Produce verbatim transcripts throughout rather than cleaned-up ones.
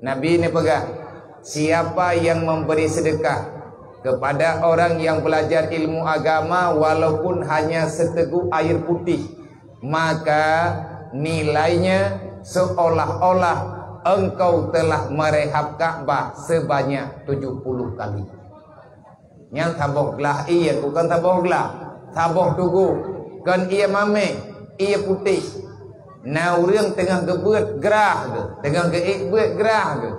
Nabi neupeugah, "Siapa yang memberi sedekah kepada orang yang belajar ilmu agama walaupun hanya seteguk air putih, maka nilainya seolah-olah engkau telah merehab Ka'bah sebanyak tujuh puluh kali." Nyan saboh glah ie, bukon saboh glah, saboh tugu, kon ie mamèh, ie putéh. Na ureuëng teungoh geubeuet grah geuh, teungoh geuék beuet grah geuh.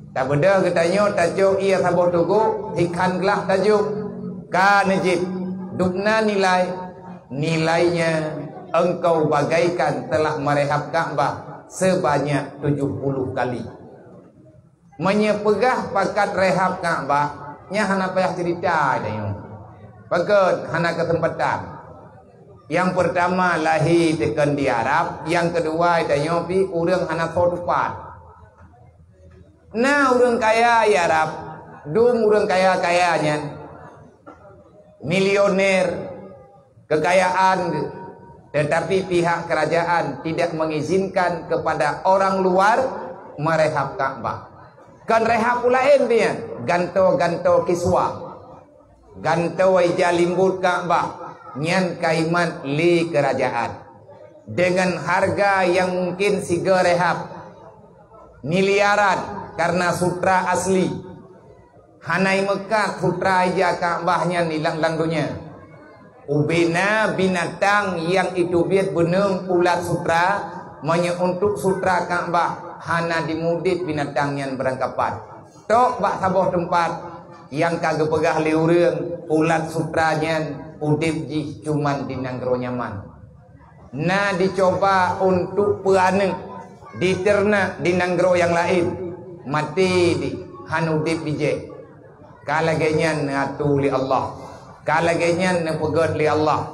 Tabeudôh geutanyoe tacok ie saboh tugu, hikhan glah tajok, ka neujieb, dubna nilai, nilainya engkau bagaikan telah merehab Ka'bah sebanyak tujuh puluh kali. Meunyoe peugah pakat rehab Ka'bah, nyan hana payah cerita tanyoe. Pakon hana keuseumpatan. Nyang peurtama lahé teukon di Arab, nyang keudua tanyoe pih ureuëng hana soe tupat. Na ureuëng kaya di Arab, dum ureuëng kaya-kaya nyan, milioner, kekayaan geuh, tetapi pihak kerajaan tidak mengizinkan kepada orang luar merehab Ka'bah. Kon rehab peue laén pih nyan, gantoe-gantoe kiswa, gantoe ija limbot Ka'bah, nyan kaimat lé kerajaan dengan harga yang mungkin sigoe rehab miliaran karena sutra asli. Hana imeukat sutra ija Ka'bah nyan di lam, lam donya. Ubena binatang nyang iteubiet beuneueng ulat sutra, meunyoe untuk sutra Ka'bah hana dimudieb binatang nyan beurangkapat. Tok bak saboh teumpat nyang ka geupeugah lé ureuëng ulat sutra nyan udeb jih cuman di nanggroe Yaman. Na dicuba untuk peuaneuk, diternak di nanggroe nyang laén, maté di, hana udeb bijéh. Ka lagée nyan neuatu lé Allah. Ka lagée nyan neupeugét lé Allah.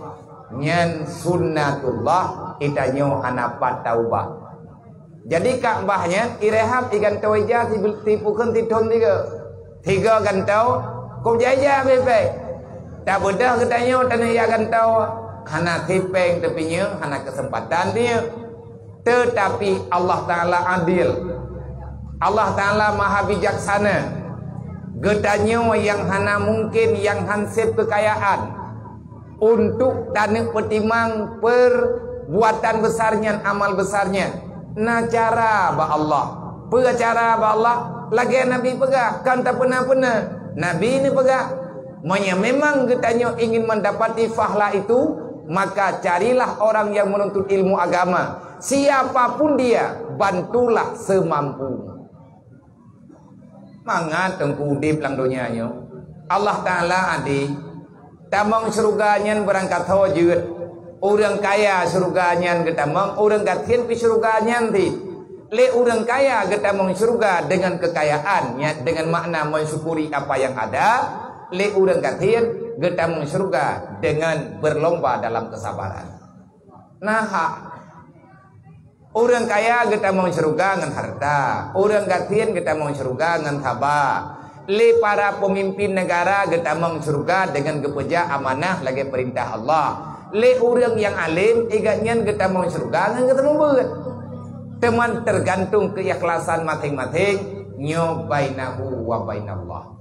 Nyan sunnatullah, geutanyoe hana pat taubah. Jadi Ka'bah nyan irehab igantoe ija sibel-, sipukon sithon tiga. Tiga gantoe, kok jai-jai habéh-habéh. Tabeudôh geutanyoe taneuk ija gantoe, hana sipeng teupinyeue, hana keuseumpatan teunyeuk. Teutapi Allah Ta'ala adil. Allah Ta'ala maha bijaksana. Geutanyoe nyang hana mungken, nyang hanseb keukayaan, untuk taneuk peutimang perbuatan besar nyan, amal besar nyan. Na cara bak Allah. Peue cara bak Allah? Lagée Nabi peugah, kon tapeuna-peuna. Nabi neupeugah, meunyoe memang geutanyoe ingin mendapati fahla itu, maka carilah orang yang menuntut ilmu agama. Siapapun dia, bantulah semampumu. Mangat teungku udeb lam donya nyoe. Allah Ta'ala adé. Tamong syeuruga nyan beurangkat ho jeuet. Ureuëng kaya syeuruga nyan geutamong, ureuëng gasien pih syeuruga nyan cit. Lé ureuëng kaya geutamong syeuruga deungon keukayaan, nyan deungon makna mensyukuri apa yang ada. Lé ureuëng gasien geutamong syeuruga deungon berlomba dalam kesabaran. Nah, ureuëng kaya geutamong syeuruga ngon harta, ureuëng gasien geutamong syeuruga ngon saba. Lé para peumimpin neugara geutamong syeuruga deungon geupeujak amanah lagée peurintah Allah. Lé ureuëng nyang além, igat nyan geutamong syeuruga ngon geutamong beuet. Teuma teugantung keuikhlasan maséng-maséng, nyoe bainahu wa bainallah.